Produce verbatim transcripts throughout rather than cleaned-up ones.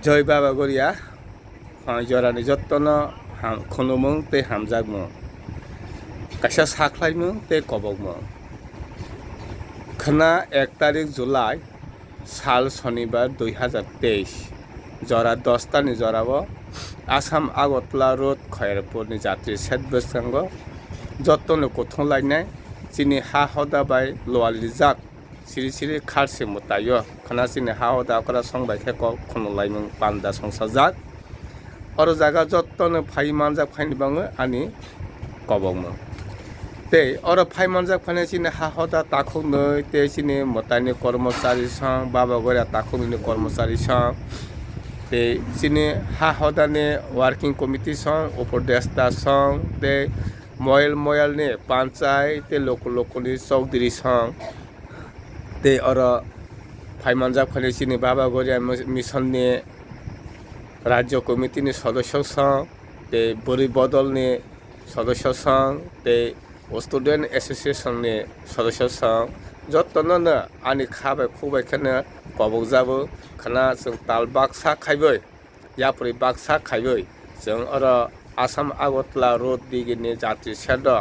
Joi Baba Goria, ah, jorani jottono ham-, khunumung tei hamjakmung, kaisa sakhlaimung tei kobokmung. Khwna ek tarik July, sal Shonibar dui hazar teis, jora dos tani jorao Assam Agartala Road, Khairpurni jatri shed bwskango jottono kuthung lainai chini ha hoda bai lual rijak. Siri siri kharsi mwtaio khwna chini ha hoda okra song bai khe kok khunulaimung panda songsajak. Oro jaga jottono phai manjak phaini bango ani kobokmung. Tei oro phai manjak phainai chini ha hoda takhuknwi tei chini mwtaini kormochari song, Baba Goria takhuknwini kormochari song, tei chini ha hodani working committee song, upodesta song, tei moyal moyalni panchai tei loko lokoni chowdhury song. Tei oro phai manjak phainai chini Baba Goria mis-, misonni rajya committee ni sodosyo song, tei bwrwi bodolni sodosyo song, tei student association ni sodosyo song, jottono no ani kha bai khuk bai kheno kobokjago khwna chwng tal baksa khaiwi, yapri baksa khaiwi chwng oro Assam Agartala Road digini jatri shed o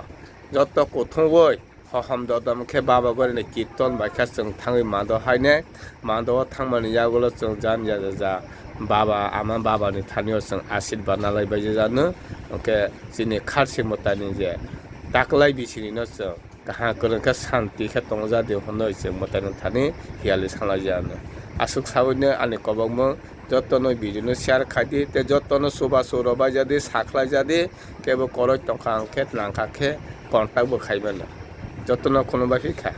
jotto kuthungwi hohom dodom khe Baba Gorini kirton bai khe chwng thangwi mando haine. Mando o thangmani yagulo chwng jan ya ja ja Baba, Ama Babani thani o chwng ashirbad nalai bai jano. Hwnkhe chini kharsi mwtaini je taklai bisini no chwng kaham kwrwng khe shanti khe tongja di hwnwi chwng mwtaini thani hiyali sanglai jano. Aswk saui no ani kobokmung jottono video no share khai di tei jottono chubachu rwbai ja di, sakhlai ja di, kebo koroi tongkha hwnkhe nangkha khe contact bo khai mano. Jottono khulumbai phi kha.